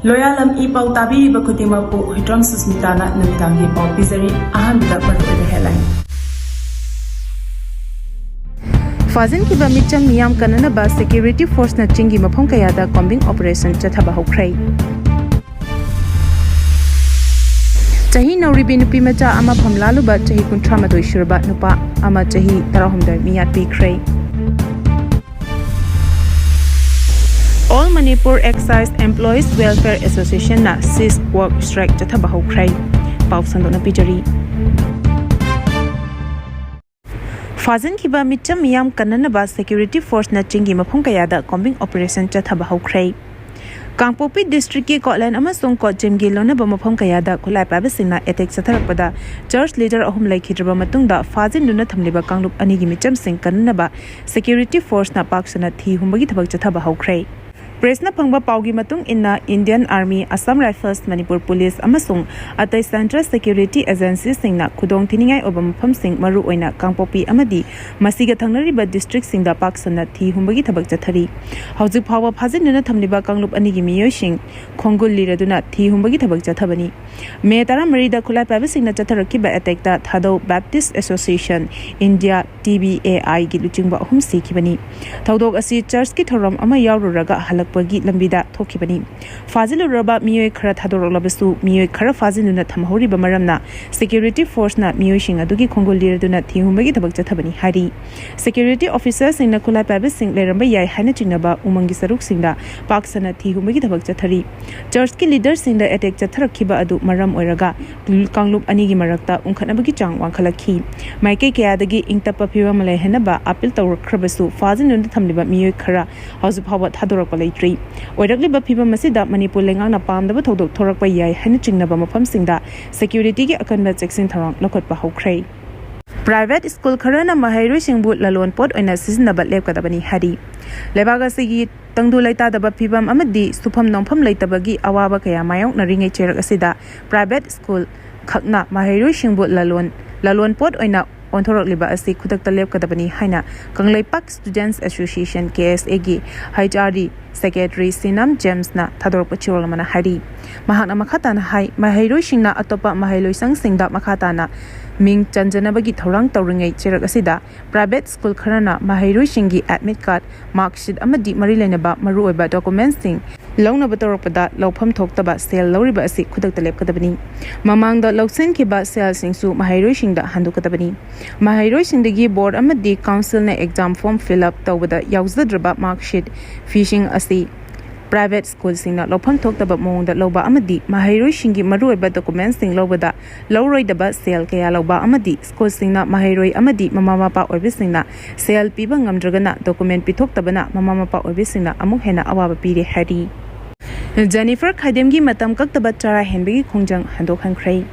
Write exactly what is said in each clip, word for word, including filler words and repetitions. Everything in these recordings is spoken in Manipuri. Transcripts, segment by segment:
ꯂꯣꯌꯥꯂꯝ ꯏ ꯄꯥꯎ ꯇꯥꯕꯤꯔꯤꯕ ꯈꯨꯗꯤꯡꯃꯛꯄꯨ ꯍꯨꯏꯗ꯭ꯔꯣꯝ ꯁꯨꯁꯃꯤꯇꯥꯅ ꯅꯨꯃꯤꯗꯥꯡꯒꯤ ꯄꯥꯎ ꯄꯤꯖꯔꯤ꯫ ꯑꯍꯥꯟꯕꯗ ꯃꯔꯨꯑꯣꯏꯕ headline꯫ ꯐꯥꯖꯤꯟꯈꯤꯕ ꯃꯤꯆꯝ ꯃꯤꯌꯥꯝ ꯀꯟꯅꯅꯕ security forceꯅ ꯆꯤꯡꯒꯤ ꯃꯐꯝ ꯀꯌꯥꯗ combing operation ꯆꯠꯊꯕ ꯍꯧꯈ꯭ꯔꯦ꯫ ꯆꯍꯤ ꯅꯧꯔꯤꯕꯤ ꯅꯨꯄꯤ ꯃꯆꯥ ꯑꯃ ꯐꯝꯂꯥꯜꯂꯨꯕ ꯆꯍꯤ ꯀꯨꯟꯊ꯭ꯔꯥ ꯃꯥꯊꯣꯏ ꯁꯨꯔꯕ ꯅꯨꯄꯥ ꯑꯃ ꯆꯍꯤ ꯇꯔꯥꯍꯨꯝꯗꯣꯏ ꯃꯤꯌꯥꯠ ꯄꯤꯈ꯭ꯔꯦ꯫ All Manipur Excise Employees Welfare Associationꯅ cease work strike ꯆꯠꯊꯕ ꯍꯧꯈ꯭ꯔꯦ꯫ ꯄꯥꯎ ꯁꯟꯗꯣꯛꯅ ꯄꯤꯖꯔꯤ꯫ ꯐꯥꯖꯤꯟꯈꯤꯕ ꯃꯤꯆꯝ ꯃꯤꯌꯥꯝ ꯀꯟꯅꯅꯕ security forceꯅ ꯆꯤꯡꯒꯤ ꯃꯐꯝ ꯀꯌꯥꯗ combing operation ꯆꯠꯊꯕ ꯍꯧꯈ꯭ꯔꯦ꯫ ꯀꯥꯡꯄꯣꯛꯄꯤ districtꯀꯤ ꯀꯣꯠꯂꯦꯟ ꯑꯃꯁꯨꯡ ꯀꯣꯠꯖꯤꯝꯒꯤ ꯂꯣꯟꯅꯕ ꯃꯐꯝ ꯀꯌꯥꯗ ꯈꯨꯠꯂꯥꯏ ꯄꯥꯏꯕꯁꯤꯡꯅ attack ꯆꯠꯊꯔꯛꯄꯗ church leader ꯑꯍꯨꯝ ꯂꯩꯈꯤꯗ꯭ꯔꯕ ꯃꯇꯨꯡꯗ ꯐꯥꯖꯤꯟꯗꯨꯅ ꯊꯝꯂꯤꯕ ꯀꯥꯡꯂꯨꯞ ꯑꯅꯤꯒꯤ ꯃꯤꯆꯝꯁꯤꯡ ꯀꯟꯅꯅꯕ security forceꯅ ꯄꯥꯛ ꯁꯟꯅ ꯊꯤ ꯍꯨꯝꯕꯒꯤ ꯊꯕꯛ ꯆꯠꯊꯕ ꯍꯧꯈ꯭ꯔꯦ꯫ Pressꯅ ꯐꯪꯕ ꯄꯥꯎꯒꯤ ꯃꯇꯨꯡ ꯏꯟꯅ Indian Army, Assam Rifles, Manipur Police ꯑꯃꯁꯨꯡ ꯑꯇꯩ central security agencyꯁꯤꯡꯅ ꯈꯨꯗꯣꯡ ꯊꯤꯅꯤꯡꯉꯥꯏ ꯑꯣꯏꯕ ꯃꯐꯝꯁꯤꯡ, ꯃꯔꯨꯑꯣꯏꯅ ꯀꯥꯡꯄꯣꯛꯄꯤ ꯑꯃꯗꯤ ꯃꯁꯤꯒ ꯊꯪꯅꯔꯤꯕ districtꯁꯤꯡꯗ ꯄꯥꯛ ꯁꯟꯅ ꯊꯤ ꯍꯨꯝꯕꯒꯤ ꯊꯕꯛ ꯆꯠꯊꯔꯤ꯫ ꯍꯧꯖꯤꯛ ꯐꯥꯎꯕ ꯐꯥꯖꯤꯟꯗꯨꯅ ꯊꯝꯂꯤꯕ ꯀꯥꯡꯂꯨꯞ ꯑꯅꯤꯒꯤ ꯃꯤꯑꯣꯏꯁꯤꯡ ꯈꯣꯡꯒꯨꯜ ꯂꯤꯔꯗꯨꯅ ꯊꯤ ꯍꯨꯝꯕꯒꯤ ꯊꯕꯛ ꯆꯠꯊꯕꯅꯤ꯫ ꯃꯦ ꯇꯔꯥꯃꯔꯤꯗ ꯈꯨꯠꯂꯥꯏ ꯄꯥꯏꯕꯁꯤꯡꯅ ꯆꯠꯊꯔꯛꯈꯤꯕ attackꯇ ꯊꯥꯗꯧ Baptist Association India, TBAIꯒꯤ ꯂꯨꯆꯤꯡꯕ ꯑꯍꯨꯝ ꯁꯤꯈꯤꯕꯅꯤ꯫ ꯊꯧꯗꯣꯛ ꯑꯁꯤ churchꯀꯤ ꯊꯧꯔꯝ ꯑꯃ ꯌꯥꯎꯔꯨꯔꯒ ꯍꯜꯂꯛꯄꯒꯤ ꯂꯝꯕꯤꯗ ꯊꯣꯛꯈꯤꯕꯅꯤ꯫ ꯐꯥꯖꯤꯜꯂꯨꯔꯕ ꯃꯤꯑꯣꯏ ꯈꯔ ꯊꯥꯗꯣꯔꯛꯂꯕꯁꯨ, ꯃꯤꯑꯣꯏ ꯈꯔ ꯐꯥꯖꯤꯟꯗꯨꯅ ꯊꯝꯍꯧꯔꯤꯕ ꯃꯔꯝꯅ security forceꯅ ꯃꯤꯑꯣꯏꯁꯤꯡ ꯑꯗꯨꯒꯤ ꯈꯣꯡꯒꯨꯜ ꯂꯤꯔꯗꯨꯅ ꯊꯤ ꯍꯨꯝꯕꯒꯤ ꯊꯕꯛ ꯆꯠꯊꯕꯅꯤ ꯍꯥꯏꯔꯤ꯫ Security officerꯁꯤꯡꯅ ꯈꯨꯠꯂꯥꯏ ꯄꯥꯏꯕꯁꯤꯡ ꯂꯩꯔꯝꯕ ꯌꯥꯏ ꯍꯥꯏꯅ ꯆꯤꯡꯅꯕ ꯎꯃꯪꯒꯤ ꯁꯔꯨꯛꯁꯤꯡꯗ ꯄꯥꯛ ꯁꯟꯅ ꯊꯤ ꯍꯨꯝꯕꯒꯤ ꯊꯕꯛ ꯆꯠꯊꯔꯤ꯫ Churchꯀꯤ leaderꯁꯤꯡꯗ attack ꯆꯠꯊꯔꯛꯈꯤꯕ ꯑꯗꯨ ꯃꯔꯝ ꯑꯣꯏꯔꯒ ꯀꯥꯡꯂꯨꯞ ꯑꯅꯤꯒꯤ ꯃꯔꯛꯇ ꯎꯪꯈꯠꯅꯕꯒꯤ ꯆꯥꯡ ꯋꯥꯡꯈꯠꯂꯛꯈꯤ꯫ ꯃꯥꯏꯀꯩ ꯀꯌꯥꯗꯒꯤ ꯏꯪ ꯇꯞꯄ ꯐꯤꯕꯝ ꯑꯃ ꯂꯩꯍꯟꯅꯕ appeal ꯇꯧꯔꯛꯈ꯭ꯔꯕꯁꯨ, ꯐꯥꯖꯤꯟꯗꯨꯅ ꯊꯝꯂꯤꯕ ꯃꯤꯑꯣꯏ ꯈꯔ ꯍꯧꯖꯤꯛ ꯐꯥꯎꯕ ꯊꯥꯗꯣꯔꯛꯄ ꯂꯩꯇ꯭ꯔꯤ꯫ ꯑꯣꯏꯔꯛꯂꯤꯕ ꯐꯤꯕꯝ ꯑꯁꯤꯗ ꯃꯅꯤꯄꯨꯔ ꯂꯩꯉꯥꯛꯅ ꯄꯥꯝꯗꯕ ꯊꯧꯗꯣꯛ ꯊꯣꯔꯛꯄ ꯌꯥꯏ ꯍꯥꯏꯅ ꯆꯤꯡꯅꯕ ꯃꯐꯝꯁꯤꯡꯗ securityꯒꯤ ꯑꯀꯟꯕ ꯆꯦꯛꯁꯤꯟ ꯊꯧꯔꯥꯡ ꯂꯧꯈꯠꯄ ꯍꯧꯈ꯭ꯔꯦ꯫ Private school ꯈꯔꯅ ꯃꯍꯩꯔꯣꯏꯁꯤꯡꯕꯨ ꯂꯂꯣꯟ ꯄꯣꯠ ꯑꯣꯏꯅ ꯁꯤꯖꯤꯟꯅꯕ ꯂꯦꯞꯀꯗꯕꯅꯤ ꯍꯥꯏꯔꯤ꯫ ꯂꯩꯕꯥꯛ ꯑꯁꯤꯒꯤ ꯇꯪꯗꯨ ꯂꯩꯇꯥꯗꯕ ꯐꯤꯕꯝ ꯑꯃꯗꯤ ꯁꯨꯐꯝ ꯅꯣꯝꯐꯝ ꯂꯩꯇꯕꯒꯤ ꯑꯋꯥꯕ ꯀꯌꯥ ꯃꯥꯌꯣꯛꯅꯔꯤꯉꯩ ꯆꯩꯔꯛ ꯑꯁꯤꯗ private school ꯈꯛꯅ ꯃꯍꯩꯔꯣꯏꯁꯤꯡꯕꯨ ꯂꯂꯣꯟ, ꯂꯂꯣꯟ ꯄꯣꯠ ꯑꯣꯏꯅ ꯑꯣꯟꯊꯣꯔꯛꯂꯤꯕ ꯑꯁꯤ ꯈꯨꯗꯛꯇ ꯂꯦꯞꯀꯗꯕꯅꯤ ꯍꯥꯏꯅ Kangleipak Students Association, K S A, ꯒꯤ H R D Secretary ꯁꯤꯅꯝ ꯖꯦꯝꯁꯅ ꯊꯥꯗꯣꯔꯛꯄ ꯆꯦꯔꯣꯜ ꯑꯃꯅ ꯍꯥꯏꯔꯤ꯫ ꯃꯍꯥꯛꯅ ꯃꯈꯥ ꯇꯥꯅ ꯍꯥꯏ, ꯃꯍꯩꯔꯣꯏꯁꯤꯡꯅ ꯑꯇꯣꯞꯄ ꯃꯍꯩꯂꯣꯏꯁꯪꯁꯤꯡꯗ ꯃꯈꯥ ꯇꯥꯅ ꯃꯤꯡ ꯆꯟꯖꯅꯕꯒꯤ ꯊꯧꯔꯥꯡ ꯇꯧꯔꯤꯉꯩ ꯆꯩꯔꯛ ꯑꯁꯤꯗ private school ꯈꯔꯅ ꯃꯍꯩꯔꯣꯏꯁꯤꯡꯒꯤ admit card, mark sheet ꯑꯃꯗꯤ ꯃꯔꯤ ꯂꯩꯅꯕ ꯃꯔꯨꯑꯣꯏꯕ documentꯁꯤꯡ ꯂꯧꯅꯕ ꯇꯧꯔꯛꯄꯗ ꯂꯧꯐꯝ ꯊꯣꯛꯇꯕ ꯁꯦꯜ ꯂꯧꯔꯤꯕ ꯑꯁꯤ ꯈꯨꯗꯛꯇ ꯂꯦꯞꯀꯗꯕꯅꯤ꯫ ꯃꯃꯥꯡꯗ ꯂꯧꯁꯤꯟꯈꯤꯕ ꯁꯦꯜꯁꯤꯡꯁꯨ ꯃꯍꯩꯔꯣꯏꯁꯤꯡꯗ ꯍꯟꯗꯣꯛꯀꯗꯕꯅꯤ꯫ ꯃꯍꯩꯔꯣꯏꯁꯤꯡꯗꯒꯤ board ꯑꯃꯗꯤ councilꯅ exam form fill up ꯇꯧꯕꯗ ꯌꯥꯎꯖꯗ꯭ꯔꯕ mark sheet, feeꯁꯤꯡ ꯑꯁꯤ private schoolꯁꯤꯡꯅ ꯂꯧꯐꯝ ꯊꯣꯛꯇꯕ ꯃꯑꯣꯡꯗ ꯂꯧꯕ ꯑꯃꯗꯤ ꯃꯍꯩꯔꯣꯏꯁꯤꯡꯒꯤ ꯃꯔꯨꯑꯣꯏꯕ documentꯁꯤꯡ ꯂꯧꯕꯗ ꯂꯧꯔꯣꯏꯗꯕ ꯁꯦꯜ ꯀꯌꯥ ꯂꯧꯕ ꯑꯃꯗꯤ schoolꯁꯤꯡꯅ ꯃꯍꯩꯔꯣꯏ ꯑꯃꯗꯤ ꯃꯃꯥ ꯃꯄꯥ ꯑꯣꯏꯕꯁꯤꯡꯅ ꯁꯦꯜ ꯄꯤꯕ ꯉꯝꯗ꯭ꯔꯒꯅ document ꯄꯤꯊꯣꯛꯇꯕꯅ ꯃꯃꯥ ꯃꯄꯥ ꯑꯣꯏꯕꯁꯤꯡꯅ ꯑꯃꯨꯛ ꯍꯦꯟꯅ ꯑꯋꯥꯕ ꯄꯤꯔꯦ ꯍꯥꯏꯔꯤ꯫ ꯖꯦꯅꯤꯐꯔ ꯈꯥꯏꯗꯦꯝꯒꯤ ꯃꯇꯝ ꯀꯛꯇꯕ ꯆꯔꯥ ꯍꯦꯟꯕꯒꯤ ꯈꯣꯡꯖꯪ ꯍꯟꯗꯣꯛꯍꯟꯈ꯭ꯔꯦ꯫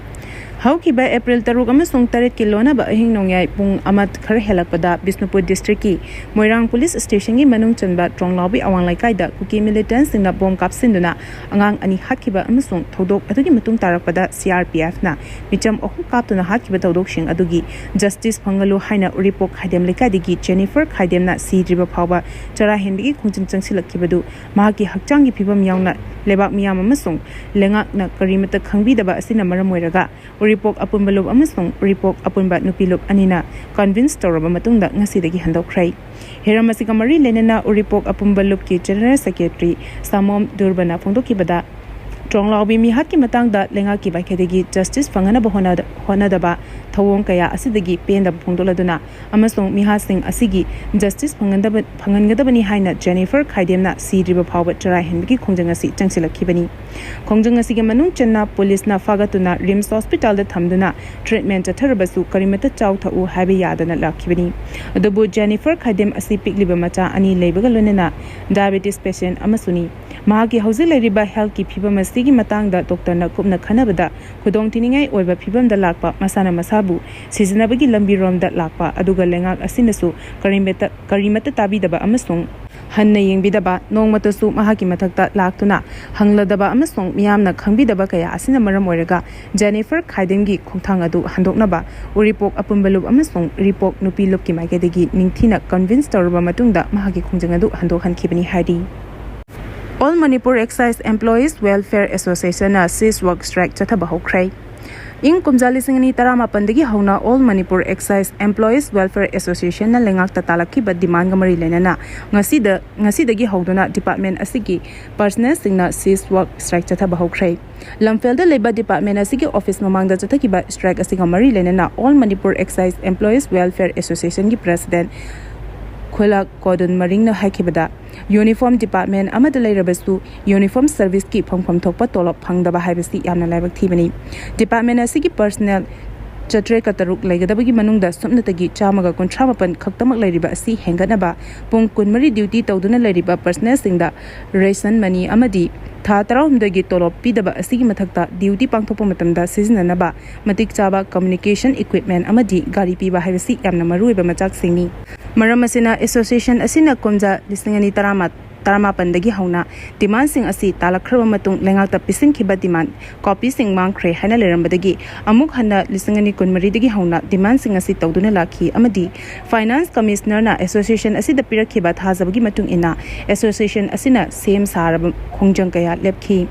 ꯍꯧꯈꯤꯕ April ꯇꯔꯨꯛ ꯑꯃꯁꯨꯡ ꯇꯔꯦꯠꯀꯤ ꯂꯣꯟꯅꯕ ꯑꯍꯤꯡ ꯅꯣꯡꯌꯥꯏ ꯄꯨꯡ ꯑꯃ ꯈꯔ ꯍꯦꯜꯂꯛꯄꯗ ꯕꯤꯁꯅꯨꯄꯨꯔ districtꯀꯤ ꯃꯣꯏꯔꯥꯡ police stationꯒꯤ ꯃꯅꯨꯡ ꯆꯟꯕ ꯇ꯭ꯔꯣꯡꯂꯥꯎꯕꯤ ꯑꯋꯥꯡ ꯂꯩꯀꯥꯏꯗ ꯀꯨꯀꯤ militantꯁꯤꯡꯅ bomb ꯀꯥꯞꯁꯤꯟꯗꯨꯅ ꯑꯉꯥꯡ ꯑꯅꯤ ꯍꯥꯠꯈꯤꯕ ꯑꯃꯁꯨꯡ ꯊꯧꯗꯣꯛ ꯑꯗꯨꯒꯤ ꯃꯇꯨꯡ ꯇꯥꯔꯛꯄꯗ C R P Fꯅ ꯃꯤꯆꯝ ꯑꯍꯨꯝ ꯀꯥꯞꯇꯨꯅ ꯍꯥꯠꯈꯤꯕ ꯊꯧꯗꯣꯛꯁꯤꯡ ꯑꯗꯨꯒꯤ justice ꯐꯪꯍꯜꯂꯨ ꯍꯥꯏꯅ ꯎꯔꯤꯄꯣꯛ ꯈꯥꯏꯗꯦꯝ ꯂꯩꯀꯥꯏꯗꯒꯤ ꯖꯦꯅꯤꯐꯔ ꯈꯥꯏꯗꯦꯝꯅ ꯁꯤꯗ꯭ꯔꯤꯕ ꯐꯥꯎꯕ ꯆꯔꯥ ꯍꯦꯟꯕꯒꯤ ꯈꯣꯡꯖꯪ ꯆꯪꯁꯤꯜꯂꯛꯈꯤꯕꯗꯨ ꯃꯍꯥꯛꯀꯤ ꯍꯛꯆꯥꯡꯒꯤ ꯐꯤꯕꯝ ꯌꯥꯎꯅ ꯂꯩꯕꯥꯛ ꯃꯤꯌꯥꯝ ꯑꯃꯁꯨꯡ ꯂꯩꯉꯥꯛꯅ ꯀꯔꯤꯃꯠꯇ ꯈꯪꯕꯤꯗꯕ ꯑꯁꯤꯅ ꯃꯔꯝ ꯑꯣꯏꯔꯒ ꯎꯔꯤꯄꯣꯛ ꯑꯄꯨꯟꯕ ꯂꯨꯞ ꯑꯃꯁꯨꯡ ꯎꯔꯤꯄꯣꯛ ꯑꯄꯨꯟꯕ ꯅꯨꯄꯤ ꯂꯨꯞ ꯑꯅꯤꯅ convince ꯇꯧꯔꯕ ꯃꯇꯨꯡꯗ ꯉꯁꯤꯗꯒꯤ ꯍꯟꯗꯣꯛꯈ꯭ꯔꯦ꯫ ꯍꯤꯔꯝ ꯑꯁꯤꯒ ꯃꯔꯤ ꯂꯩꯅꯅ ꯎꯔꯤꯄꯣꯛ ꯑꯄꯨꯟꯕ ꯂꯨꯞꯀꯤ general secretary ꯁꯥꯃꯣꯝ ꯗꯨꯔꯕꯅ ꯐꯣꯡꯗꯣꯛꯈꯤꯕꯗ, ꯇ꯭ꯔꯣꯡꯂꯥꯎꯕꯤ ꯃꯤꯍꯥꯠꯀꯤ ꯃꯇꯥꯡꯗ ꯂꯩꯉꯥꯛꯀꯤ ꯃꯥꯏꯀꯩꯗꯒꯤ justice ꯐꯪꯅꯅꯕ ꯍꯣꯠꯅꯗ-, ꯍꯣꯠꯅꯗꯕ ꯊꯧꯑꯣꯡ ꯀꯌꯥ ꯑꯁꯤꯗꯒꯤ ꯄꯦꯟꯗꯕ ꯐꯣꯡꯗꯣꯛꯂꯗꯨꯅ ꯑꯃꯁꯨꯡ ꯃꯤꯍꯥꯠꯁꯤꯡ ꯑꯁꯤꯒꯤ justice ꯐꯪꯍꯟꯗꯕ-, ꯐꯪꯍꯟꯒꯗꯕꯅꯤ ꯍꯥꯏꯅ ꯖꯦꯅꯤꯐꯔ ꯈꯥꯏꯗꯦꯝꯅ ꯁꯤꯗ꯭ꯔꯤꯕ ꯐꯥꯎꯕ ꯆꯔꯥ ꯍꯦꯟꯕꯒꯤ ꯈꯣꯡꯖꯪ ꯑꯁꯤ ꯆꯪꯁꯤꯜꯂꯛꯈꯤꯕꯅꯤ꯫ ꯈꯣꯡꯖꯪ ꯑꯁꯤꯒꯤ ꯃꯅꯨꯡ ꯆꯟꯅ ꯄꯨꯂꯤꯁꯅ ꯐꯥꯒꯠꯇꯨꯅ ꯔꯤꯝꯁ ꯍꯣꯁꯄꯤꯇꯥꯜꯗ ꯊꯝꯗꯨꯅ treatment ꯆꯠꯊꯔꯕꯁꯨ ꯀꯔꯤꯃꯠꯇ ꯆꯥꯎ ꯊꯛꯎ ꯍꯥꯏꯕ ꯌꯥꯗꯅ ꯂꯥꯛꯈꯤꯕꯅꯤ꯫ ꯑꯗꯨꯕꯨ ꯖꯦꯅꯤꯐꯔ ꯈꯥꯏꯗꯦꯝ ꯑꯁꯤ ꯄꯤꯛꯂꯤꯕ ꯃꯆꯥ ꯑꯅꯤ ꯂꯩꯕꯒ ꯂꯣꯏꯅꯅ diabetes patient ꯑꯃꯁꯨꯅꯤ꯫ ꯃꯍꯥꯛꯀꯤ ꯍꯧꯖꯤꯛ ꯂꯩꯔꯤꯕ healthꯀꯤ ꯐꯤꯕꯝ ꯑꯁꯤꯒꯤ ꯃꯇꯥꯡꯗ doctorꯅ ꯀꯨꯞꯅ ꯈꯟꯅꯕꯗ ꯈꯨꯗꯣꯡꯊꯤꯅꯤꯡꯉꯥꯏ ꯑꯣꯏꯕ ꯐꯤꯕꯝꯗ ꯂꯥꯛꯄ, ꯃꯁꯥꯅ ꯃꯁꯥꯕꯨ ꯁꯤꯖꯤꯟꯅꯕꯒꯤ ꯂꯝꯕꯤꯔꯣꯝꯗ ꯂꯥꯛꯄ, ꯑꯗꯨꯒ ꯂꯩꯉꯥꯛ ꯑꯁꯤꯅꯁꯨ ꯀꯔꯤꯃꯠꯇ, ꯀꯔꯤꯃꯠꯇ ꯇꯥꯕꯤꯗꯕ ꯑꯃꯁꯨꯡ ꯍꯟꯅ ꯌꯦꯡꯕꯤꯗꯕ, ꯅꯣꯡꯃꯇꯁꯨ ꯃꯍꯥꯛꯀꯤ ꯃꯊꯛꯇ ꯂꯥꯛꯇꯨꯅ ꯍꯪꯂꯗꯕ ꯑꯃꯁꯨꯡ ꯃꯤꯌꯥꯝꯅ ꯈꯪꯕꯤꯗꯕ ꯀꯌꯥ ꯑꯁꯤꯅ ꯃꯔꯝ ꯑꯣꯏꯔꯒ ꯖꯦꯅꯤꯐꯔ ꯈꯥꯏꯗꯤꯝꯒꯤ ꯈꯣꯡꯊꯥꯡ ꯑꯗꯨ ꯍꯟꯗꯣꯛꯅꯕ ꯎꯔꯤꯄꯣꯛ ꯑꯄꯨꯟꯕ ꯂꯨꯞ ꯑꯃꯁꯨꯡ ꯎꯔꯤꯄꯣꯛ ꯅꯨꯄꯤ ꯂꯨꯞꯀꯤ ꯃꯥꯏꯀꯩꯗꯒꯤ ꯅꯤꯡꯊꯤꯅ ꯀꯟꯚꯤꯟꯁ ꯇꯧꯔꯕ ꯃꯇꯨꯡꯗ ꯃꯍꯥꯛꯀꯤ ꯈꯣꯡꯖꯪ ꯑꯗꯨ ꯍꯟꯗꯣꯛꯍꯟꯈꯤꯕꯅꯤ ꯍꯥꯏꯔꯤ꯫ All Manipur Excise Employees Welfare Association ꯅ cease work strike ꯆꯠꯊꯕ ꯍꯧꯈ꯭ꯔꯦ꯫ ꯏꯪ ꯀꯨꯝꯖꯥ ꯂꯤꯁꯤꯡ ꯑꯅꯤ ꯇꯔꯥꯃꯥꯄꯟꯗꯒꯤ ꯍꯧꯅ All Manipur Excise Employees Welfare Association ꯅ ꯂꯩꯉꯥꯛꯇ ꯇꯥꯜꯂꯛꯈꯤꯕ demand ꯒ ꯃꯔꯤ ꯂꯩꯅꯅ ꯉꯁꯤꯗ, ꯉꯁꯤꯗꯒꯤ ꯍꯧꯗꯨꯅ department ꯑꯁꯤꯒꯤ personnel ꯁꯤꯡꯅ cease work strike ꯆꯠꯊꯕ ꯍꯧꯈ꯭ꯔꯦ꯫ ꯂꯝꯐꯦꯜꯗ ꯂꯩꯕ department ꯑꯁꯤꯒꯤ office ꯃꯃꯥꯡꯗ ꯆꯠꯊꯈꯤꯕ strike ꯑꯁꯤꯒ ꯃꯔꯤ ꯂꯩꯅꯅ All Manipur Excise Employees Welfare Association ꯒꯤ president ꯈꯨꯂꯥꯛ ꯀꯣꯗꯨꯟ ꯃꯔꯤꯡꯅ ꯍꯥꯏꯈꯤꯕꯗ, uniform department ꯑꯃꯗ ꯂꯩꯔꯕꯁꯨ uniform service ꯀꯤ ꯐꯪꯐꯝ ꯊꯣꯛꯄ ꯇꯣꯂꯣꯞ ꯐꯪꯗꯕ ꯍꯥꯏꯕꯁꯤ ꯌꯥꯝꯅ ꯂꯥꯏꯕꯛ ꯊꯤꯕꯅꯤ꯫ Department ꯑꯁꯤꯒꯤ personnel ꯆꯥꯇ꯭ꯔꯦꯠꯀ ꯇꯔꯨꯛ ꯂꯩꯒꯗꯕꯒꯤ ꯃꯅꯨꯡꯗ ꯁꯨꯞꯅꯇꯒꯤ ꯆꯥꯝꯃꯒ ꯀꯨꯟꯊ꯭ꯔꯥ ꯃꯥꯄꯟ ꯈꯛꯇꯃꯛ ꯂꯩꯔꯤꯕ ꯑꯁꯤ ꯍꯦꯟꯒꯠꯅꯕ, ꯄꯨꯡ ꯀꯨꯟꯃꯔꯤ duty ꯇꯧꯗꯨꯅ ꯂꯩꯔꯤꯕ personnel ꯁꯤꯡꯗ ration money ꯑꯃꯗꯤ ꯊꯥ ꯇꯔꯥꯍꯨꯝꯗꯣꯏꯒꯤ ꯇꯣꯂꯣꯞ ꯄꯤꯗꯕ ꯑꯁꯤꯒꯤ ꯃꯊꯛꯇ duty ꯄꯥꯡꯊꯣꯛꯄ ꯃꯇꯝꯗ ꯁꯤꯖꯤꯟꯅꯅꯕ ꯃꯇꯤꯛ ꯆꯥꯕ communication equipment ꯑꯃꯗꯤ ꯒꯥꯔꯤ ꯄꯤꯕ ꯍꯥꯏꯕꯁꯤ ꯌꯥꯝꯅ ꯃꯔꯨꯑꯣꯏꯕ ꯃꯆꯥꯛꯁꯤꯡꯅꯤ꯫ ꯃꯔꯝ ꯑꯁꯤꯅ association ꯑꯁꯤꯅ ꯀꯨꯝꯖꯥ ꯂꯤꯁꯤꯡ ꯑꯅꯤ ꯇꯔꯥꯃꯥꯄꯟꯗꯒꯤ ꯍꯧꯅ demand ꯁꯤꯡ ꯑꯁꯤ ꯇꯥꯂꯛꯈ꯭ꯔꯕ ꯃꯇꯨꯡ ꯂꯩꯉꯥꯛꯇ ꯄꯤꯁꯤꯟꯈꯤꯕ demand copy ꯁꯤꯡ ꯃꯥꯡꯈ꯭ꯔꯦ ꯍꯥꯏꯅ ꯂꯩꯔꯝꯕꯗꯒꯤ ꯑꯃꯨꯛ ꯍꯟꯅ ꯂꯤꯁꯤꯡ ꯑꯅꯤ ꯀꯨꯟꯃꯔꯤꯗꯒꯤ ꯍꯧꯅ demand ꯁꯤꯡ ꯑꯁꯤ ꯇꯧꯗꯨꯅ ꯂꯥꯛꯈꯤ ꯑꯃꯗꯤ Finance Commissioner ꯅ association ꯑꯁꯤꯗ ꯄꯤꯔꯛꯈꯤꯕ ꯊꯥꯖꯕꯒꯤ ꯃꯇꯨꯡ ꯏꯟꯅ association ꯑꯁꯤꯅ ꯁꯦꯝ ꯁꯥꯔꯕ ꯈꯣꯡꯖꯪ ꯀꯌꯥ ꯂꯦꯞꯈꯤ꯫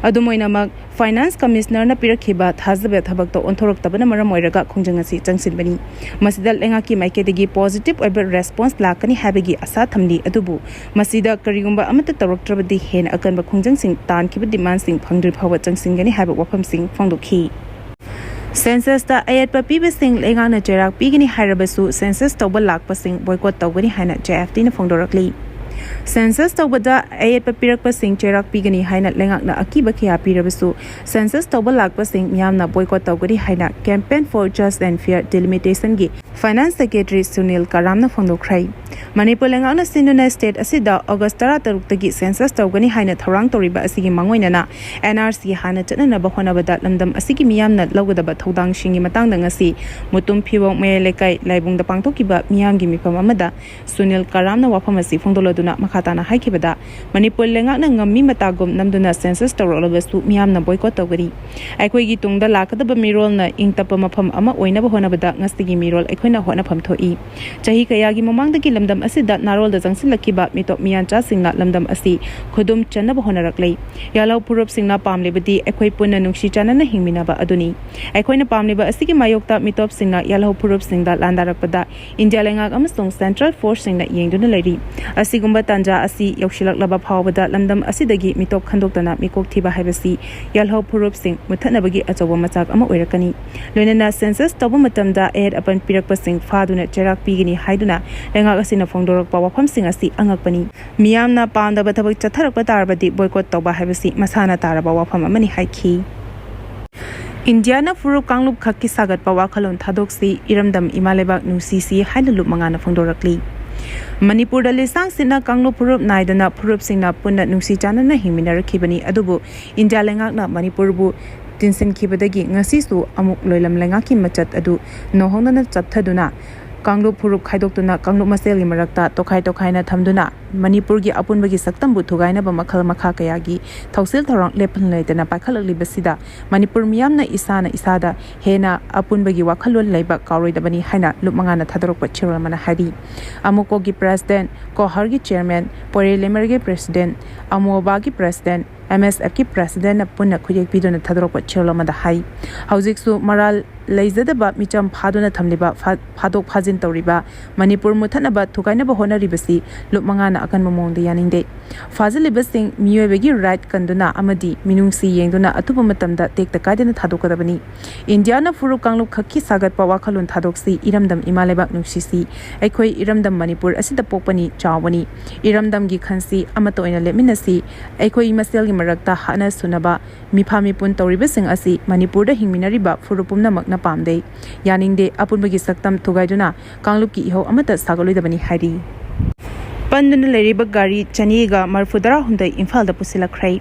ꯑꯗꯨꯝ ꯑꯣꯏꯅꯃꯛ, Finance Commissioner ꯅ ꯄꯤꯔꯛꯈꯤꯕ ꯊꯥꯖꯕ ꯊꯕꯛꯇ ꯑꯣꯟꯊꯣꯔꯛꯇꯕꯅ ꯃꯔꯝ ꯑꯣꯏꯔꯒ ꯈꯣꯡꯖꯪ ꯑꯁꯤ ꯆꯪꯁꯤꯟꯕꯅꯤ꯫ ꯃꯁꯤꯗ ꯂꯩꯉꯥꯛꯀꯤ ꯃꯥꯏꯀꯩꯗꯒꯤ positive ꯑꯣꯏꯕ response ꯂꯥꯛꯀꯅꯤ ꯍꯥꯏꯕꯒꯤ ꯑꯁꯥ ꯊꯝꯂꯤ, ꯑꯗꯨꯕꯨ ꯃꯁꯤꯗ ꯀꯔꯤꯒꯨꯝꯕ ꯑꯃꯠꯇ ꯇꯧꯔꯛꯇ꯭ꯔꯕꯗꯤ ꯍꯦꯟꯅ ꯑꯀꯟꯕ ꯈꯣꯡꯖꯪꯁꯤꯡ ꯇꯥꯟꯈꯤꯕ demand ꯁꯤꯡ ꯐꯪꯗ꯭ꯔꯤ ꯐꯥꯎꯕ ꯆꯪꯁꯤꯟꯒꯅꯤ ꯍꯥꯏꯕ ꯋꯥꯐꯝꯁꯤꯡ ꯐꯣꯡꯗꯣꯛꯈꯤ꯫ Census ꯇ ꯑꯌꯦꯠꯄ ꯄꯤꯕꯁꯤꯡ ꯂꯩꯉꯥꯛꯅ ꯆꯩꯔꯥꯛ ꯄꯤꯒꯅꯤ ꯍꯥꯏꯔꯕꯁꯨ, census ꯇꯧꯕ ꯂꯥꯛꯄꯁꯤꯡ boycott ꯇꯧꯒꯅꯤ ꯍꯥꯏꯅ J F T ꯅ ꯐꯣꯡꯗꯣꯔꯛꯂꯤ꯫ Census ꯇꯧꯕꯗ ꯑꯌꯦꯠꯄ ꯄꯤꯔꯛꯄꯁꯤꯡ ꯆꯩꯔꯥꯛ ꯄꯤꯒꯅꯤ ꯍꯥꯏꯅ ꯂꯩꯉꯥꯛꯅ ꯑꯀꯤꯕ ꯀꯌꯥ ꯄꯤꯔꯕꯁꯨ, census ꯇꯧꯕ ꯂꯥꯛꯄꯁꯤꯡ ꯃꯤꯌꯥꯝꯅ boycott ꯇꯧꯒꯅꯤ ꯍꯥꯏꯅ Campaign for Just and Fair Delimitation ꯒꯤ Finance Secretary Sunil Karamꯅ ꯐꯣꯡꯗꯣꯛꯈ꯭ꯔꯦ꯫ ꯃꯅꯤꯄꯨꯔ ꯂꯩꯉꯥꯛꯅ ꯁꯤꯟꯗꯨꯅ state ꯑꯁꯤꯗ August ꯇꯔꯥꯇꯔꯨꯛꯇꯒꯤ census ꯇꯧꯒꯅꯤ ꯍꯥꯏꯅ ꯊꯧꯔꯥꯡ ꯇꯧꯔꯤꯕ ꯑꯁꯤꯒꯤ ꯃꯥꯡꯑꯣꯏꯅꯅ N R C ꯍꯥꯟꯅ ꯆꯠꯅꯅꯕ ꯍꯣꯠꯅꯕꯗ ꯂꯝꯗꯝ ꯑꯁꯤꯒꯤ ꯃꯤꯌꯥꯝꯅ ꯂꯧꯒꯗꯕ ꯊꯧꯗꯥꯡꯁꯤꯡꯒꯤ ꯃꯇꯥꯡꯗ ꯉꯁꯤ ꯃꯨꯇꯨꯝ ꯐꯤꯋꯣꯡ ꯃꯌꯥꯏ ꯂꯩꯀꯥꯏ ꯂꯥꯏꯕꯨꯡꯗ ꯄꯥꯡꯊꯣꯛꯈꯤꯕ ꯃꯤꯌꯥꯝꯒꯤ ꯃꯤꯐꯝ ꯑꯃꯗ ꯁꯨꯅꯤꯜ ꯀꯔꯥꯝꯅ ꯋꯥꯐꯝ ꯑꯁꯤ ꯐꯣꯡꯗꯣꯛꯂꯗꯨꯅ ꯃꯈꯥ ꯇꯥꯅ ꯍꯥꯏꯈꯤꯕꯗ, ꯃꯅꯤꯄꯨꯔ ꯂꯩꯉꯥꯛꯅ ꯉꯝꯃꯤ ꯃꯇꯥꯒꯨꯝ ꯅꯝꯗꯨꯅ census ꯇꯧꯔꯛꯂꯕꯁꯨ ꯃꯤꯌꯥꯝꯅ boycott ꯇꯧꯒꯅꯤ꯫ ꯑꯩꯈꯣꯏꯒꯤ ꯇꯨꯡꯗ ꯂꯥꯛꯀꯗꯕ ꯃꯤꯔꯣꯜꯅ ꯏꯪ ꯇꯞꯄ ꯃꯐꯝ ꯑꯃ ꯑꯣꯏꯅꯕ ꯍꯣꯠꯅꯕꯗ ꯉꯁꯤꯒꯤ ꯃꯤꯔꯣꯜ ꯑꯩꯈꯣꯏꯅ ꯍꯣꯠꯅꯐꯝ ꯊꯣꯛꯏ꯫ ꯆꯍꯤ ꯀꯌꯥꯒꯤ ꯃꯃꯥꯡꯗꯒꯤ ꯂꯝꯗꯝ ꯑꯁꯤꯗ ꯅꯥꯔꯣꯜꯗ ꯆꯪꯁꯤꯜꯂꯛꯈꯤꯕ ꯃꯤꯇꯣꯞ ꯃꯤꯌꯥꯟꯆꯥꯁꯤꯡꯅ ꯂꯝꯗꯝ ꯑꯁꯤ ꯈꯨꯗꯨꯝ ꯆꯟꯅꯕ ꯍꯣꯠꯅꯔꯛꯂꯦ꯫ ꯌꯥꯜꯍꯧ ꯐꯨꯔꯨꯞꯁꯤꯡꯅ ꯄꯥꯝꯂꯤꯕꯗꯤ ꯑꯩꯈꯣꯏ ꯄꯨꯟꯅ ꯅꯨꯡꯁꯤ ꯆꯥꯟꯅꯅ ꯍꯤꯡꯃꯤꯟꯅꯕ ꯑꯗꯨꯅꯤ꯫ ꯑꯩꯈꯣꯏꯅ ꯄꯥꯝꯂꯤꯕ ꯑꯁꯤꯒꯤ ꯃꯥꯌꯣꯛꯇ ꯃꯤꯇꯣꯞꯁꯤꯡꯅ ꯌꯥꯜꯍꯧ ꯐꯨꯔꯨꯞꯁꯤꯡꯗ ꯂꯥꯟꯗꯥꯔꯛꯄꯗ ꯏꯟꯗꯤꯌꯥ ꯂꯩꯉꯥꯛ ꯑꯃꯁꯨꯡ central forceꯁꯤꯡꯅ ꯌꯦꯡꯗꯨꯅ ꯂꯩꯔꯤ꯫ ꯑꯁꯤꯒꯨꯝꯕ ꯇꯥꯟꯖꯥ ꯑꯁꯤ ꯌꯧꯁꯤꯜꯂꯛꯂꯕ ꯐꯥꯎꯕꯗ ꯂꯝꯗꯝ ꯑꯁꯤꯗꯒꯤ ꯃꯤꯇꯣꯞ ꯈꯟꯗꯣꯛꯇꯅ ꯃꯤꯀꯣꯛ ꯊꯤꯕ ꯍꯥꯏꯕꯁꯤ ꯌꯥꯜꯍꯧ ꯐꯨꯔꯨꯞꯁꯤꯡ ꯃꯨꯠꯊꯠꯅꯕꯒꯤ ꯑꯆꯧꯕ ꯃꯆꯥꯛ ꯑꯃ ꯑꯣꯏꯔꯛꯀꯅꯤ꯫ ꯂꯣꯏꯅꯅ census ꯇꯧꯕ ꯃꯇꯝꯗ ꯑꯌꯦꯠ ꯑꯄꯟ ꯄꯤꯔꯛꯄꯁꯤꯡ ꯐꯥꯗꯨꯅ ꯆꯩꯔꯥꯛ ꯄꯤꯒꯅꯤ ꯍꯥꯏꯗꯨꯅ ꯂꯩꯉꯥꯛ ꯑꯁꯤꯅ ꯐꯣꯡꯗꯣꯔꯛꯄ ꯋꯥꯐꯝꯁꯤꯡ ꯑꯁꯤ ꯑꯉꯛꯄꯅꯤ꯫ ꯃꯤꯌꯥꯝꯅ ꯄꯥꯝꯗꯕ ꯊꯕꯛ ꯆꯠꯊꯔꯛꯄ ꯇꯥꯔꯕꯗꯤ boycott ꯇꯧꯕ ꯍꯥꯏꯕꯁꯤ ꯃꯁꯥꯅ ꯇꯥꯔꯕ ꯋꯥꯐꯝ ꯑꯃꯅꯤ ꯍꯥꯏꯈꯤ꯫ ꯏꯟꯗꯤꯌꯥꯅ ꯐꯨꯔꯨꯞ ꯀꯥꯡꯂꯨꯞ ꯈꯛꯀꯤ ꯁꯥꯒꯠꯄ ꯋꯥꯈꯜꯂꯣꯟ ꯊꯥꯗꯣꯛꯁꯤ, ꯏꯔꯝꯗꯝ ꯏꯃꯥ ꯂꯩꯕꯥꯛ ꯅꯨꯡꯁꯤꯁꯤ ꯍꯥꯏꯅ ꯂꯨꯞ ꯃꯉꯥꯅ ꯐꯣꯡꯗꯣꯔꯛꯂꯤ꯫ ꯃꯅꯤꯄꯨꯔꯗ ꯂꯤꯁꯥꯡ ꯁꯤꯠꯅ ꯀꯥꯡꯂꯨꯞ ꯐꯨꯔꯨꯞ ꯅꯥꯏꯗꯅ ꯐꯨꯔꯨꯞꯁꯤꯡꯅ ꯄꯨꯟꯅ ꯅꯨꯡꯁꯤ ꯆꯥꯟꯅꯅ ꯍꯤꯡꯃꯤꯟꯅꯔꯛꯈꯤꯕꯅꯤ꯫ ꯑꯗꯨꯕꯨ ꯏꯟꯗꯤꯌꯥ ꯂꯩꯉꯥꯛꯅ ꯃꯅꯤꯄꯨꯔꯕꯨ ꯇꯤꯟꯁꯤꯟꯈꯤꯕꯗꯒꯤ ꯉꯁꯤꯁꯨ ꯑꯃꯨꯛ ꯂꯣꯏꯂꯝ ꯂꯩꯉꯥꯛꯀꯤ ꯃꯆꯠ ꯑꯗꯨ ꯅꯧꯍꯧꯅꯅ ꯆꯠꯊꯗꯨꯅ ꯀꯥꯡꯂꯨꯞ ꯐꯨꯔꯨꯞ ꯈꯥꯏꯗꯣꯛꯇꯨꯅ ꯀꯥꯡꯂꯨꯞ ꯃꯁꯦꯜꯒꯤ ꯃꯔꯛꯇ ꯇꯣꯈꯥꯏ ꯇꯣꯈꯥꯏꯅ ꯊꯝꯗꯨꯅ ꯃꯅꯤꯄꯨꯔꯒꯤ ꯑꯄꯨꯟꯕꯒꯤ ꯁꯛꯇꯝꯕꯨ ꯊꯨꯒꯥꯏꯅꯕ ꯃꯈꯜ ꯃꯈꯥ ꯀꯌꯥꯒꯤ ꯊꯧꯁꯤꯜ ꯊꯧꯔꯥꯡ ꯂꯦꯞꯍꯟ ꯂꯩꯇꯅ ꯄꯥꯏꯈꯠꯂꯛꯂꯤꯕꯁꯤꯗ ꯃꯅꯤꯄꯨꯔ ꯃꯤꯌꯥꯝꯅ ꯏꯁꯥꯅ ꯏꯁꯥꯗ ꯍꯦꯟꯅ ꯑꯄꯨꯟꯕꯒꯤ ꯋꯥꯈꯜꯂꯣꯟ ꯂꯩꯕ ꯀꯥꯎꯔꯣꯏꯗꯕꯅꯤ ꯍꯥꯏꯅ ꯂꯨꯞ ꯃꯉꯥꯅ ꯊꯥꯗꯣꯔꯛꯄ ꯆꯦꯔꯣꯜ ꯑꯃꯅ ꯍꯥꯏꯔꯤ꯫ ꯑꯃꯨꯀꯣꯒꯤ president, ꯀꯣꯍꯔꯒꯤ chairman, ꯄꯣꯏꯔꯩ ꯂꯩꯃꯔꯒꯤ president, ꯑꯃꯣꯕꯥꯒꯤ president, M S Fꯀꯤ presidentꯅ ꯄꯨꯟꯅ ꯈꯨꯠꯌꯦꯛ ꯄꯤꯗꯨꯅ ꯊꯥꯗꯣꯔꯛꯄ ꯆꯦꯔꯣꯜ ꯑꯃꯗ ꯍꯥꯏ꯫ ꯍꯧꯖꯤꯛꯁꯨ ꯃꯔꯥꯜ ꯂꯩꯖꯗꯕ ꯃꯤꯆꯝ ꯐꯥꯗꯨꯅ ꯊꯝꯂꯤꯕ ꯐꯥ-, ꯐꯥꯗꯣꯛ ꯐꯥꯖꯤꯟ ꯇꯧꯔꯤꯕ ꯃꯅꯤꯄꯨꯔ ꯃꯨꯠꯊꯠꯅꯕ ꯊꯨꯒꯥꯏꯅꯕ ꯍꯣꯠꯅꯔꯤꯕꯁꯤ ꯂꯨꯞ ꯃꯉꯥꯅ ꯑꯀꯟꯕ ꯃꯑꯣꯡꯗ ꯌꯥꯅꯤꯡꯗꯦ꯫ ꯐꯥꯖꯤꯜꯂꯤꯕꯁꯤꯡ ꯃꯤꯑꯣꯏꯕꯒꯤ right ꯀꯟꯗꯨꯅ ꯑꯃꯗꯤ ꯃꯤꯅꯨꯡꯁꯤ ꯌꯦꯡꯗꯨꯅ ꯑꯊꯨꯕ ꯃꯇꯝꯗ ꯇꯦꯛꯇ ꯀꯥꯏꯗꯅ ꯊꯥꯗꯣꯛꯀꯗꯕꯅꯤ꯫ ꯏꯟꯗꯤꯌꯥꯅ ꯐꯨꯔꯨꯞ ꯀꯥꯡꯂꯨꯞ ꯈꯛꯀꯤ ꯁꯥꯒꯠꯄ ꯋꯥꯈꯜꯂꯣꯟ ꯊꯥꯗꯣꯛꯁꯤ, ꯏꯔꯝꯗꯝ ꯏꯃꯥ ꯂꯩꯕꯥꯛ ꯅꯨꯡꯁꯤꯁꯤ꯫ ꯑꯩꯈꯣꯏ ꯏꯔꯝꯗꯝ ꯃꯅꯤꯄꯨꯔ ꯑꯁꯤꯗ ꯄꯣꯛꯄꯅꯤ, ꯆꯥꯎꯕꯅꯤ꯫ ꯏꯔꯝꯗꯝꯒꯤ ꯈꯟꯁꯤ ꯑꯃꯠꯇ ꯑꯣꯏꯅ ꯂꯦꯞꯃꯤꯟꯅꯁꯤ꯫ ꯑꯩꯈꯣꯏ ꯃꯁꯦꯜꯒꯤ ꯃꯔꯛꯇ ꯍꯥꯠꯅ ꯁꯨꯅꯕ, ꯃꯤꯐꯥ ꯃꯤꯄꯨꯟ ꯇꯧꯔꯤꯕꯁꯤꯡ ꯑꯁꯤ ꯃꯅꯤꯄꯨꯔꯗ ꯍꯤꯡꯃꯤꯟꯅꯔꯤꯕ ꯐꯨꯔꯨꯞ ꯄꯨꯝꯅꯃꯛꯅ ꯄꯥꯝꯗꯦ, ꯌꯥꯅꯤꯡꯗꯦ꯫ ꯑꯄꯨꯟꯕꯒꯤ ꯁꯛꯇꯝ ꯊꯨꯒꯥꯏꯗꯨꯅ ꯀꯥꯡꯂꯨꯞꯀꯤ ꯏꯍꯧ ꯑꯃꯠꯇ ꯁꯥꯒꯠꯂꯣꯏꯗꯕꯅꯤ ꯍꯥꯏꯔꯤ꯫ ꯄꯟꯗꯨꯅ ꯂꯩꯔꯤꯕ ꯒꯥꯔꯤ ꯆꯅꯤꯒ ꯃꯔꯐꯨ ꯇꯔꯥ ꯍꯨꯝꯗꯣꯏ ꯏꯝꯐꯥꯜꯗ ꯄꯨꯁꯤꯜꯂꯛꯈ꯭ꯔꯦ꯫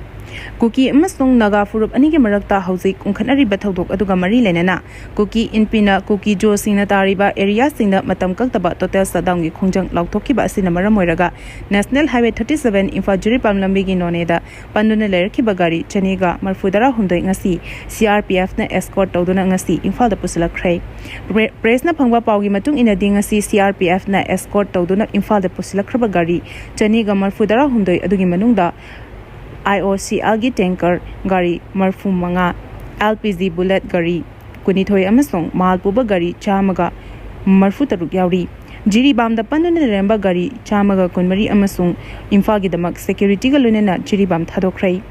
ꯀꯨꯀꯤ ꯑꯃꯁꯨꯡ ꯅꯥꯒꯥ ꯐꯨꯔꯨꯞ ꯑꯅꯤꯒꯤ ꯃꯔꯛꯇ ꯍꯧꯖꯤꯛ ꯎꯪꯈꯠꯅꯔꯤꯕ ꯊꯧꯗꯣꯛ ꯑꯗꯨꯒ ꯃꯔꯤ ꯂꯩꯅꯅ ꯀꯨꯀꯤ ꯏꯟꯄꯤꯅ ꯀꯨꯀꯤ ꯖꯣꯁꯤꯡꯅ ꯇꯥꯔꯤꯕ ꯑꯦꯔꯤꯌꯥꯁꯤꯡꯗ ꯃꯇꯝ ꯀꯛꯇꯕ ꯇꯣꯇꯦꯜ ꯁꯠꯗꯥꯎꯟꯒꯤ ꯈꯣꯡꯖꯪ ꯂꯥꯎꯊꯣꯛꯈꯤꯕ ꯑꯁꯤꯅ ꯃꯔꯝ ꯑꯣꯏꯔꯒ National Highway thirty seven Imphal Jiribam ꯂꯝꯕꯤꯒꯤ ꯅꯣꯅꯦꯗ ꯄꯟꯗꯨꯅ ꯂꯩꯔꯛꯈꯤꯕ ꯒꯥꯔꯤ ꯆꯅꯤꯒ ꯃꯔꯐꯨ ꯇꯔꯥ ꯍꯨꯝꯗꯣꯏ ꯉꯁꯤ C R P F ꯅ escort ꯇꯧꯗꯨꯅ ꯉꯁꯤ ꯏꯝꯐꯥꯜꯗ ꯄꯨꯁꯤꯜꯂꯛꯈ꯭ꯔꯦ꯫ ꯄ꯭ꯔꯦ-, ꯄ꯭ꯔꯦꯁꯅ ꯐꯪꯕ ꯄꯥꯎꯒꯤ ꯃꯇꯨꯡ ꯏꯟꯅꯗꯤ ꯉꯁꯤ C R P F ꯅ escort ꯇꯧꯗꯨꯅ ꯏꯝꯐꯥꯜꯗ ꯄꯨꯁꯤꯜꯂꯛꯈ꯭ꯔꯕ ꯒꯥꯔꯤ ꯆꯅꯤꯒ ꯃꯔꯐꯨ ꯇꯔꯥ ꯍꯨꯝꯗꯣꯏ ꯑꯗꯨꯒꯤ ꯃꯅꯨꯡꯗ I O C L ꯒꯤ tanker ꯒꯥꯔꯤ ꯃꯔꯐꯨ ꯃꯉꯥ, L P G bullet ꯒꯥꯔꯤ ꯀꯨꯟꯅꯤꯊꯣꯏ ꯑꯃꯁꯨꯡ ꯃꯥꯜ ꯄꯨꯕ ꯒꯥꯔꯤ ꯆꯥꯝꯃꯒ ꯃꯔꯐꯨ ꯇꯔꯨꯛ ꯌꯥꯎꯔꯤ꯫ ꯖꯤꯔꯤꯕꯥꯝꯗ ꯄꯟꯗꯨꯅ ꯂꯩꯔꯝꯕ ꯒꯥꯔꯤ ꯆꯥꯝꯃꯒ ꯀꯨꯟꯃꯔꯤ ꯑꯃꯁꯨꯡ ꯏꯝꯐꯥꯜꯒꯤꯗꯃꯛ security ꯒ ꯂꯣꯏꯅꯅ ꯖꯤꯔꯤꯕꯥꯝ ꯊꯥꯗꯣꯛꯈ꯭ꯔꯦ꯫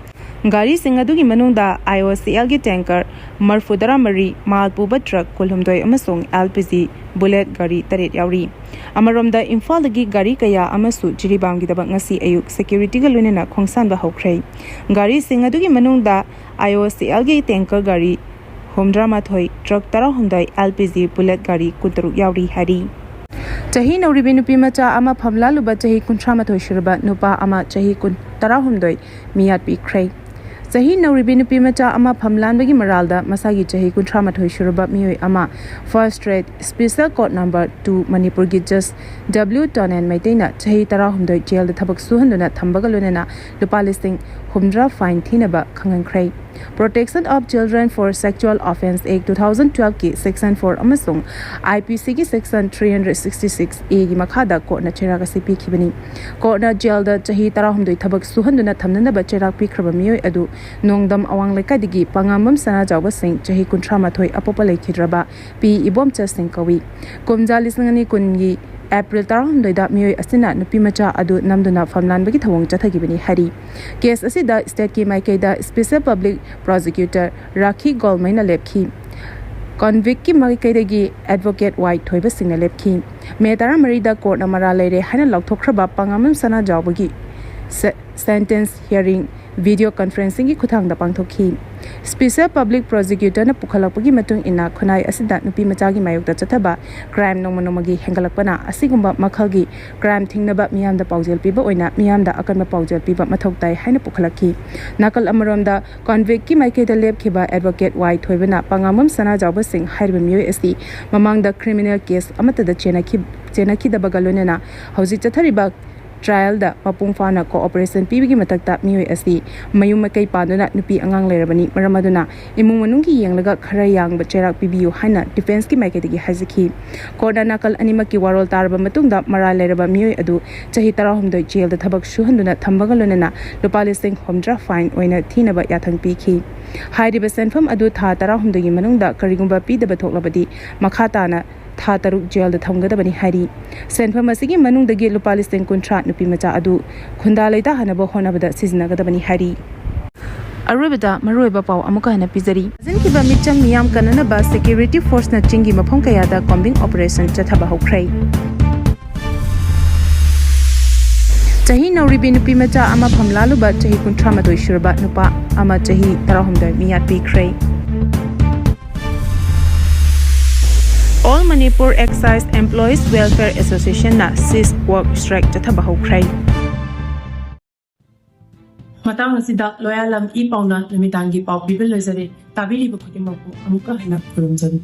ꯒꯥꯔꯤꯁꯤꯡ ꯑꯗꯨꯒꯤ ꯃꯅꯨꯡꯗ I O C L ꯒꯤ tanker ꯃꯔꯐꯨ ꯇꯔꯥꯃꯔꯤ, ꯃꯥꯜ ꯄꯨꯕ truck ꯀꯨꯟꯍꯨꯝꯗꯣꯏ ꯑꯃꯁꯨꯡ L P G bullet ꯒꯥꯔꯤ ꯇꯔꯦꯠ ꯌꯥꯎꯔꯤ꯫ ꯑꯃꯔꯣꯝꯗ ꯏꯝꯐꯥꯜꯗꯒꯤ ꯒꯥꯔꯤ ꯀꯌꯥ ꯑꯃꯁꯨ ꯖꯤꯔꯤꯕꯥꯝꯒꯤꯗꯃꯛ ꯉꯁꯤ ꯑꯌꯨꯛ security ꯒ ꯂꯣꯏꯅꯅ ꯈꯣꯡꯁꯥꯟꯕ ꯍꯧꯈ꯭ꯔꯦ꯫ ꯒꯥꯔꯤꯁꯤꯡ ꯑꯗꯨꯒꯤ ꯃꯅꯨꯡꯗ I O C L ꯒꯤ tanker ꯒꯥꯔꯤ ꯍꯨꯝꯗ꯭ꯔꯥꯃꯥꯊꯣꯏ, truck ꯇꯔꯥꯍꯨꯝꯗꯣꯏ, L P G bullet ꯒꯥꯔꯤ ꯀꯨꯟꯇꯔꯨꯛ ꯌꯥꯎꯔꯤ ꯍꯥꯏꯔꯤ꯫ ꯆꯍꯤ ꯅꯧꯔꯤꯕꯤ ꯅꯨꯄꯤ ꯃꯆꯥ ꯑꯃ ꯐꯝꯂꯥꯜꯂꯨꯕ ꯆꯍꯤ ꯀꯨꯟꯊ꯭ꯔꯥ ꯃꯥꯊꯣꯏ ꯁꯨꯔꯕ ꯅꯨꯄꯥ ꯑꯃ ꯆꯍꯤ ꯀꯨꯟ, ꯇꯔꯥꯍꯨꯝꯗꯣꯏ ꯃꯤꯌꯥꯠ ꯄꯤꯈ꯭ꯔꯦ꯫ ꯆꯍꯤ ꯅꯧꯔꯤꯕꯤ ꯅꯨꯄꯤ ꯃꯆꯥ ꯑꯃ ꯐꯝꯂꯥꯟꯕꯒꯤ ꯃꯔꯥꯜꯗ ꯃꯁꯥꯒꯤ ꯆꯍꯤ ꯀꯨꯟꯊ꯭ꯔꯥ ꯃꯥꯊꯣꯏ ꯁꯨꯔꯕ ꯃꯤꯑꯣꯏ ꯑꯃ First Rate Special Court Number two ꯃꯅꯤꯄꯨꯔꯒꯤ Judge W ꯇꯣꯅꯦꯟ ꯃꯩꯇꯩꯅ ꯆꯍꯤ ꯇꯔꯥꯍꯨꯝꯗꯣꯏ jail ꯗ ꯊꯕꯛ ꯁꯨꯍꯟꯗꯨꯅ ꯊꯝꯕꯒ ꯂꯣꯏꯅꯅ ꯂꯨꯄꯥ ꯂꯤꯁꯤꯡ ꯍꯨꯝꯗ꯭ꯔꯥ fine ꯊꯤꯅꯕ ꯈꯪꯍꯟꯈ꯭ꯔꯦ꯫ Protection of Children for Sexual Offence Act two thousand twelve ꯀꯤ section four ꯑꯃꯁꯨꯡ I P C ꯒꯤ section three hundred sixty six A ꯒꯤ ꯃꯈꯥꯗ court ꯅ ꯆꯩꯔꯥꯛ ꯑꯁꯤ ꯄꯤꯈꯤꯕꯅꯤ꯫ Court ꯅ jail ꯗ ꯆꯍꯤ ꯇꯔꯥꯍꯨꯝꯗꯣꯏ ꯊꯕꯛ ꯁꯨꯍꯟꯗꯨꯅ ꯊꯝꯅꯅꯕ ꯆꯩꯔꯥꯛ ꯄꯤꯈ꯭ꯔꯕ ꯃꯤꯑꯣꯏ ꯑꯗꯨ ꯅꯣꯡꯗꯝ ꯑꯋꯥꯡ ꯂꯩꯀꯥꯏꯗꯒꯤ ꯄꯉꯥꯝꯕꯝ ꯁꯅꯥꯖꯥꯎꯕ ꯁꯤꯡ, ꯆꯍꯤ ꯀꯨꯟꯊ꯭ꯔꯥ ꯃꯥꯊꯣꯏ, ꯑꯄꯣꯛꯄ ꯂꯩꯈꯤꯗ꯭ꯔꯕ ꯄꯤ ꯏꯕꯣꯝꯆꯥ ꯁꯤꯡ ꯀꯧꯏ꯫ ꯀꯨꯝꯖꯥ ꯂꯤꯁꯤꯡ ꯑꯅꯤ ꯀꯨꯟꯒꯤ April ꯇꯔꯥꯍꯨꯝꯗꯣꯏꯗ ꯃꯤꯑꯣꯏ ꯑꯁꯤꯅ ꯅꯨꯄꯤ ꯃꯆꯥ ꯑꯗꯨ ꯅꯝꯗꯨꯅ ꯐꯝꯂꯥꯟꯕꯒꯤ ꯊꯧꯑꯣꯡ ꯆꯠꯊꯈꯤꯕꯅꯤ ꯍꯥꯏꯔꯤ꯫ Case ꯑꯁꯤꯗ state ꯀꯤ ꯃꯥꯏꯀꯩꯗ Special Public Prosecutor ꯔꯥꯈꯤ ꯒꯣꯜꯃꯩꯅ ꯂꯦꯞꯈꯤ꯫ Convict ꯀꯤ ꯃꯥꯏꯀꯩꯗꯒꯤ Advocate ꯋꯥꯏ ꯊꯣꯏꯕ ꯁꯤꯡꯅ ꯂꯦꯞꯈꯤ꯫ May ꯇꯔꯥꯃꯔꯤꯗ court ꯅ ꯃꯔꯥꯜ ꯂꯩꯔꯦ ꯍꯥꯏꯅ ꯂꯥꯎꯊꯣꯛꯈ꯭ꯔꯕ ꯄꯉꯥꯃꯌꯨꯝ ꯁꯅꯥꯖꯥꯎꯕꯒꯤ ꯁꯦꯟꯇꯦꯟꯁ ꯍꯤꯌꯥꯔꯤꯡ ꯚꯤꯗꯤꯑꯣ ꯀꯟꯐꯔꯦꯟꯁꯤꯡꯒꯤ ꯈꯨꯠꯊꯥꯡꯗ ꯄꯥꯡꯊꯣꯛꯈꯤ꯫ ꯁ꯭ꯄꯦꯁꯤꯌꯦꯜ ꯄꯕ꯭ꯂꯤꯛ ꯄ꯭ꯔꯣꯁꯤꯀ꯭ꯌꯨꯇꯔꯅ ꯄꯨꯈꯠꯂꯛꯄꯒꯤ ꯃꯇꯨꯡ ꯏꯟꯅ ꯈꯨꯟꯅꯥꯏ ꯑꯁꯤꯗ ꯅꯨꯄꯤ ꯃꯆꯥꯒꯤ ꯃꯥꯌꯣꯛꯇ ꯆꯠꯊꯕ ꯀ꯭ꯔꯥꯏꯝ ꯅꯣꯡꯃ ꯅꯣꯡꯃꯒꯤ ꯍꯦꯟꯒꯠꯂꯛꯄꯅ ꯑꯁꯤꯒꯨꯝꯕ ꯃꯈꯜꯒꯤ ꯀ꯭ꯔꯥꯏꯝ ꯊꯤꯡꯅꯕ ꯃꯤꯌꯥꯝꯗ ꯄꯥꯎꯖꯦꯜ ꯄꯤꯕ ꯑꯣꯏꯅ ꯃꯤꯌꯥꯝꯗ ꯑꯀꯟꯕ ꯄꯥꯎꯖꯦꯜ ꯄꯤꯕ ꯃꯊꯧ ꯇꯥꯏ ꯍꯥꯏꯅ ꯄꯨꯈꯠꯂꯛꯈꯤ꯫ ꯅꯥꯀꯜ ꯑꯃꯔꯣꯝꯗ ꯀꯣꯟꯚꯤꯛꯀꯤ ꯃꯥꯏꯀꯩꯗ ꯂꯦꯞꯈꯤꯕ ꯑꯦꯗꯚꯣꯀꯦꯠ ꯋꯥꯏ ꯊꯣꯏꯕꯅ ꯄꯉꯥꯃꯝ ꯁꯅꯥꯖꯥꯎꯕ ꯁꯤꯡ ꯍꯥꯏꯔꯤꯕ ꯃꯤꯑꯣꯏ ꯑꯁꯤ ꯃꯃꯥꯡꯗ ꯀ꯭ꯔꯤꯃꯤꯅꯦꯜ ꯀꯦꯁ ꯑꯃꯠꯇꯗ ꯆꯦꯟꯅꯈꯤ-, ꯆꯦꯟꯅꯈꯤꯗꯕꯒ ꯂꯣꯏꯅꯅ ꯍꯧꯖꯤꯛ ꯆꯠꯊꯔꯤꯕ ꯇ꯭ꯔꯥꯌꯦꯜꯗ ꯃꯄꯨꯡ ꯐꯥꯅ ꯀꯣꯑꯣꯄꯔꯦꯁꯟ ꯄꯤꯕꯒꯤ ꯃꯊꯛꯇ ꯃꯤꯑꯣꯏ ꯑꯁꯤ ꯃꯌꯨꯝ ꯃꯀꯩ ꯄꯥꯟꯗꯨꯅ ꯅꯨꯄꯤ ꯑꯉꯥꯡ ꯂꯩꯔꯕꯅꯤ, ꯃꯔꯝ ꯑꯗꯨꯅ ꯏꯃꯨꯡ ꯃꯅꯨꯡꯒꯤ ꯌꯦꯡꯂꯒ ꯈꯔ ꯌꯥꯡꯕ ꯆꯩꯔꯥꯛ ꯄꯤꯕꯤꯌꯨ ꯍꯥꯏꯅ ꯗꯤꯐꯦꯟꯁꯀꯤ ꯃꯥꯏꯀꯩꯗꯒꯤ ꯍꯥꯏꯖꯈꯤ꯫ ꯀꯣꯔꯠꯅ ꯅꯥꯀꯜ ꯑꯅꯤꯃꯛꯀꯤ ꯋꯥꯔꯣꯜ ꯇꯥꯔꯕ ꯃꯇꯨꯡꯗ ꯃꯔꯥꯜ ꯂꯩꯔꯕ ꯃꯤꯑꯣꯏ ꯑꯗꯨ ꯆꯍꯤ ꯇꯔꯥꯍꯨꯝꯗꯣꯏ ꯖꯦꯜꯗ ꯊꯕꯛ ꯁꯨꯍꯟꯗꯨꯅ ꯊꯝꯕꯒ ꯂꯣꯏꯅꯅ ꯂꯨꯄꯥ ꯂꯤꯁꯤꯡ ꯍꯨꯝꯗ꯭ꯔꯥ ꯐꯥꯏꯟ ꯑꯣꯏꯅ ꯊꯤꯅꯕ ꯌꯥꯊꯪ ꯄꯤꯈꯤ꯫ ꯍꯥꯏꯔꯤꯕ ꯁꯦꯟꯐꯝ ꯑꯗꯨ ꯊꯥ ꯇꯔꯥꯍꯨꯝꯗꯣꯏꯒꯤ ꯃꯅꯨꯡꯗ ꯀꯔꯤꯒꯨꯝꯕ ꯄꯤꯗꯕ ꯊꯣꯛꯂꯕꯗꯤ ꯃꯈꯥ ꯇꯥꯅ ꯊꯥ ꯇꯔꯨꯛ ꯖꯦꯜꯗ ꯊꯝꯒꯗꯕꯅꯤ ꯍꯥꯏꯔꯤ꯫ ꯁꯦꯟꯐꯝ ꯑꯁꯤꯒꯤ ꯃꯅꯨꯡꯗꯒꯤ ꯂꯨꯄꯥ ꯂꯤꯁꯤꯡ ꯀꯨꯟꯊ꯭ꯔꯥ ꯅꯨꯄꯤ ꯃꯆꯥ ꯑꯗꯨ ꯈꯨꯟꯗꯥ ꯂꯩꯇꯥꯍꯟꯅꯕ ꯍꯣꯠꯅꯕꯗ ꯁꯤꯖꯤꯟꯅꯒꯗꯕꯅꯤ ꯍꯥꯏꯔꯤ꯫ ꯑꯔꯣꯏꯕꯗ ꯃꯔꯨꯑꯣꯏꯕ ꯄꯥꯎ ꯑꯃꯨꯛꯀ ꯍꯟꯅ ꯄꯤꯖꯔꯤ꯫ ꯊꯥꯖꯤꯟꯈꯤꯕ ꯃꯤꯆꯝ ꯃꯤꯌꯥꯝ ꯀꯟꯅꯅꯕ ꯁꯦꯀ꯭ꯌꯨꯔꯤꯇꯤ ꯐꯣꯔꯁꯅ ꯆꯤꯡꯒꯤ ꯃꯐꯝ ꯀꯌꯥꯗ ꯀꯣꯝꯕꯤꯡ ꯑꯣꯄꯔꯦꯁꯟ ꯆꯠꯊꯕ ꯍꯧꯈ꯭ꯔꯦ꯫ ꯆꯍꯤ ꯅꯧꯔꯤꯕꯤ ꯅꯨꯄꯤ ꯃꯆꯥ ꯑꯃ ꯐꯝꯂꯥꯂꯨꯕ ꯆꯍꯤ ꯀꯨꯟꯊ꯭ꯔꯥ ꯃꯥꯊꯣꯏ ꯁꯨꯔꯕ ꯅꯨꯄꯥ ꯑꯃ ꯆꯍꯤ ꯇꯔꯥꯍꯨꯝꯗꯣꯏ ꯃꯤꯌꯥꯠ ꯄꯤꯈ꯭ꯔꯦ꯫ All Manipur Excise Employees Welfare Associationꯅ cease work strike ꯆꯠꯊꯕ ꯍꯧꯈ꯭ꯔꯦ꯫ ꯃꯇꯥꯡ ꯑꯁꯤꯗ ꯂꯣꯌꯥꯂꯝ ꯏ ꯄꯥꯎꯅ ꯅꯨꯃꯤꯗꯥꯡꯒꯤ ꯄꯥꯎ ꯄꯤꯕ ꯂꯣꯏꯖꯔꯦ꯫ ꯇꯥꯕꯤꯔꯤꯕ ꯈꯨꯗꯤꯡꯃꯛꯄꯨ ꯑꯃꯨꯛꯀ ꯍꯟꯅ ꯈꯨꯔꯨꯝꯖꯔꯤ꯫